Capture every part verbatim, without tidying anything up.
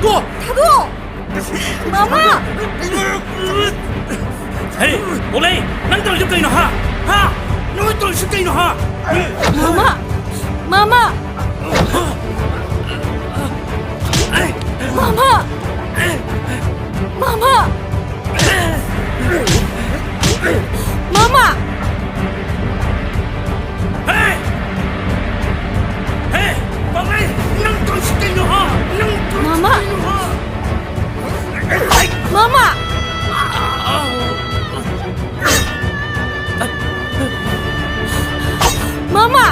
ꯊꯥꯗꯣꯛꯑꯣ! ꯃꯃꯥ! ꯍꯦ, ꯃꯣꯂꯩ, ꯅꯪ ꯇꯧꯔꯤꯁꯤ ꯀꯩꯅꯣ, ꯍꯥ? ꯍꯥ? ꯅꯪ ꯇꯧꯔꯤꯁꯤ ꯀꯩꯅꯣ, ꯍꯥ? ꯃꯃꯥ! ꯃꯃꯥ! ꯃꯃꯥ! ꯃꯃꯥ! ꯃꯃꯥ! ꯍꯦ! ꯍꯦ! ꯄꯥꯡꯒꯩ! ꯅꯪ ꯇꯧꯔꯤꯁꯤ ꯀꯩꯅꯣ, ꯍꯥ? ꯅꯪ ꯇꯧꯔꯤꯁꯤ ꯃꯃꯥ! ꯀꯩꯅꯣ, ꯍꯥ? ꯃꯃꯥ! ꯃꯃꯥ!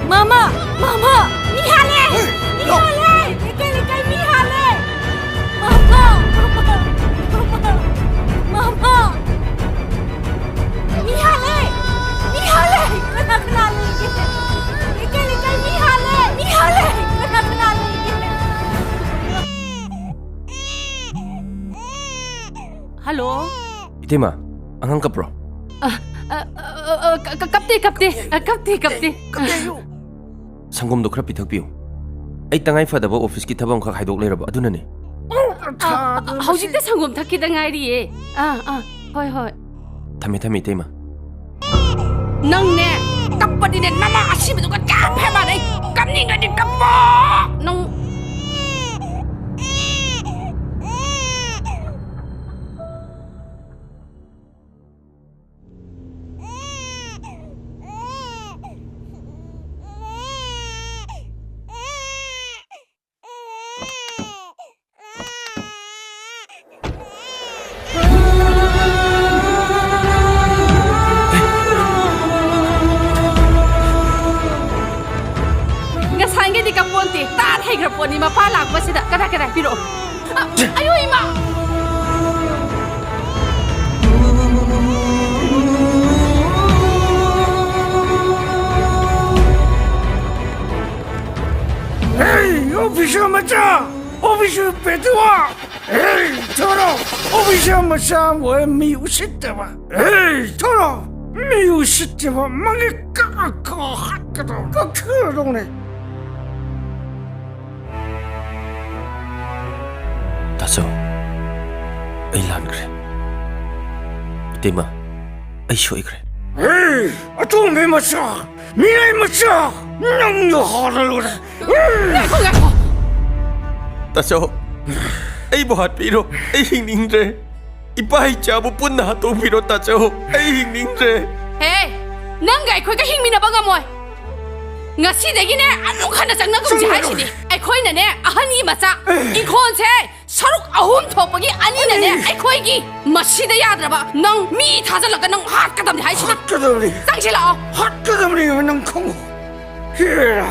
ꯃꯃꯥ! ꯃꯃꯥ! ꯃꯤ ꯍꯥꯠꯂꯦ! ꯃꯤ ꯍꯥꯠꯂꯦ! ꯂꯩꯀꯥꯏ ꯂꯩꯀꯥꯏ ꯃꯤ ꯍꯥꯠꯂꯦ! ꯃꯃꯥ! ꯃꯃꯥ! ꯃꯃꯥ! ꯃꯃꯥ! ꯃꯤ ꯍꯥꯠꯂꯦ! ꯃꯤ ꯍꯥꯠꯂꯦ! ꯀꯅꯥ ꯀꯅꯥ ꯂꯩꯒꯦ? ꯂꯩꯀꯥꯏ ꯂꯩꯀꯥꯏ ꯃꯤ ꯍꯥꯠꯂꯦ! ꯃꯤ ꯍꯥꯠꯂꯦ! ꯀꯅꯥ ꯀꯅꯥ ꯂꯩꯒꯦ? ꯍꯜꯂꯣ꯫ ꯏꯇꯩꯃ, ꯑꯉꯥꯡ ꯀꯞꯄ꯭ꯔꯣ? ꯑ, ꯑ, ꯑ, ꯑ, ꯀ-, ꯀ-, ꯀꯞꯇꯦ, ꯀꯞꯇꯦ꯫ ꯑ, ꯀꯞꯇꯦ, ꯀꯞꯇꯦ꯫ ꯁꯪꯒꯣꯝꯗꯣ ꯈꯔ ꯄꯤꯊꯛꯄꯤꯌꯨ꯫ ꯑꯩ ꯇꯉꯥꯏ ꯐꯗꯕ ꯑꯣꯐꯤꯁꯀꯤ ꯊꯕꯛ ꯑꯃꯈꯛ ꯍꯥꯏꯗꯣꯛ ꯂꯩꯔꯕ ꯑꯗꯨꯅꯅꯦ꯫ ꯑ, ꯑ, ꯍꯧꯖꯤꯛꯇ ꯁꯪꯒꯣꯝ ꯊꯛꯈꯤꯗ ꯉꯥꯏꯔꯤꯌꯦ꯫ ꯑꯥ, ꯑꯥ, ꯍꯣꯏ, ꯍꯣꯏ꯫ ꯊꯝꯃꯦ, ꯊꯝꯃꯦ, ꯏꯇꯩꯃ꯫ ꯅꯪꯅꯦ, ꯀꯞꯄꯗꯤꯅꯦ, ꯅꯃꯥ ꯑꯁꯤꯕꯗꯨꯒ ꯆꯞ ꯍꯦꯛ ꯃꯥꯟꯅꯩ꯫ ꯀꯞꯅꯤꯡꯉꯗꯤ ꯀꯞꯄꯣ꯫ ꯅꯪ ꯉꯁꯥꯏꯒꯩꯗꯤ ꯀꯞꯄꯣꯟꯇꯦ, ꯇꯥꯟ ꯍꯩꯈ꯭ꯔ ꯄꯣꯠꯅꯤ ꯃꯄꯥ ꯂꯥꯛꯄꯁꯤꯗ꯫ ꯀꯗꯥꯏ, ꯀꯗꯥꯏ, ꯄꯤꯔꯛꯑꯣ꯫ ꯑ, ꯑꯌꯣ, ꯏꯃꯥ! ꯍꯦ, ꯑꯣꯐꯤꯁꯔ ꯃꯆꯥ! ꯑꯣꯐꯤꯁꯔ ꯄꯦꯇꯨꯋꯥ! ꯍꯦ, ꯊꯣꯔꯣ! ꯑꯣꯐꯤꯁꯔ ꯃꯆꯥ ꯑꯃ ꯑꯣꯏꯔ ꯃꯤ ꯎꯁꯤꯠꯇꯕ! ꯍꯦ, ꯊꯣꯔꯣ! ꯃꯤ ꯎꯁꯤꯠꯇꯕ! ꯃꯃꯤꯠ ꯀꯛ ꯀꯛ ꯍꯥꯠꯀꯗꯧ! ꯀꯛꯊꯠꯀꯗꯧꯅꯦ! ꯇꯥꯆꯧ, ꯑꯩ ꯂꯥꯟꯈ꯭ꯔꯦ꯫ ꯏꯇꯩꯃ, ꯑꯩ ꯁꯣꯏꯈ꯭ꯔꯦ꯫ ꯍꯦ, ꯑꯇꯣꯝꯕꯤ ꯃꯆꯥ, ꯃꯤꯔꯥꯏ ꯃꯆꯥ, ꯅꯪꯅ ꯍꯥꯠꯂ ꯂꯣꯏꯔꯦ꯫ ꯉꯥꯏꯈꯣ, ꯉꯥꯏꯈꯣ꯫ ꯇꯥꯆꯧ, ꯑꯩꯕꯨ ꯍꯥꯠꯄꯤꯔꯣ꯫ ꯑꯩ ꯍꯤꯡꯅꯤꯡꯗ꯭ꯔꯦ꯫ ꯏꯄꯥ ꯏꯆꯥꯕꯨ ꯄꯨꯟꯅ ꯍꯥꯠꯇꯣꯛꯄꯤꯔꯣ, ꯇꯥꯆꯧ꯫ ꯑꯩ ꯍꯤꯡꯅꯤꯡꯗ꯭ꯔꯦ꯫ ꯍꯦ, ꯅꯪꯒ ꯑꯩꯈꯣꯏꯒ ꯍꯤꯡꯃꯤꯟꯅꯕ ꯉꯝꯃꯣꯏ꯫ ꯉꯁꯤꯗꯒꯤꯅꯦ ꯑꯃꯨꯛ ꯍꯟꯅ ꯆꯪꯅꯒꯨꯝꯁꯦ ꯆꯪꯉꯔꯣꯏ꯫ ꯍꯥꯏꯁꯤꯅꯤ꯫ ꯑꯩꯈꯣꯏꯅꯅꯦ ꯑꯍꯟꯒꯤ ꯃꯆꯥ, ꯏꯪꯈꯣꯜꯁꯦ ꯁꯔꯨꯛ ꯑꯍꯨꯝ ꯊꯣꯛꯄꯒꯤ ꯑꯅꯤꯅꯅꯦ ꯑꯅꯤ꯫ ꯑꯩꯈꯣꯏꯒꯤ꯫ ꯃꯁꯤꯗ ꯌꯥꯗ꯭ꯔꯕ ꯅꯪ ꯃꯤ ꯊꯥꯖꯤꯜꯂꯒ ꯅꯪ ꯍꯥꯠꯀꯗꯕꯅꯤ ꯍꯥꯏꯁꯤꯅꯤ꯫ ꯍꯥꯠꯀꯗꯕꯅꯤ꯫ ꯆꯪꯁꯤꯜꯂꯛꯑꯣ꯫ ꯍꯥꯠꯀꯗꯕꯅꯤ ꯅꯪ ꯈꯪꯉꯨ꯫ ꯍꯦꯔꯥ,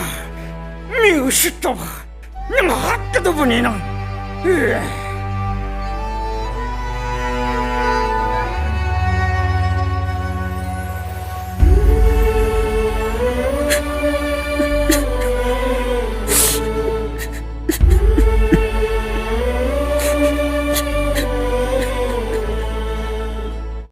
ꯃꯤ ꯎꯁꯤꯠꯇꯕ꯫ ꯅꯪ ꯍꯥꯠꯀꯗꯕꯅꯤ ꯅꯪ꯫ ꯍꯦ꯫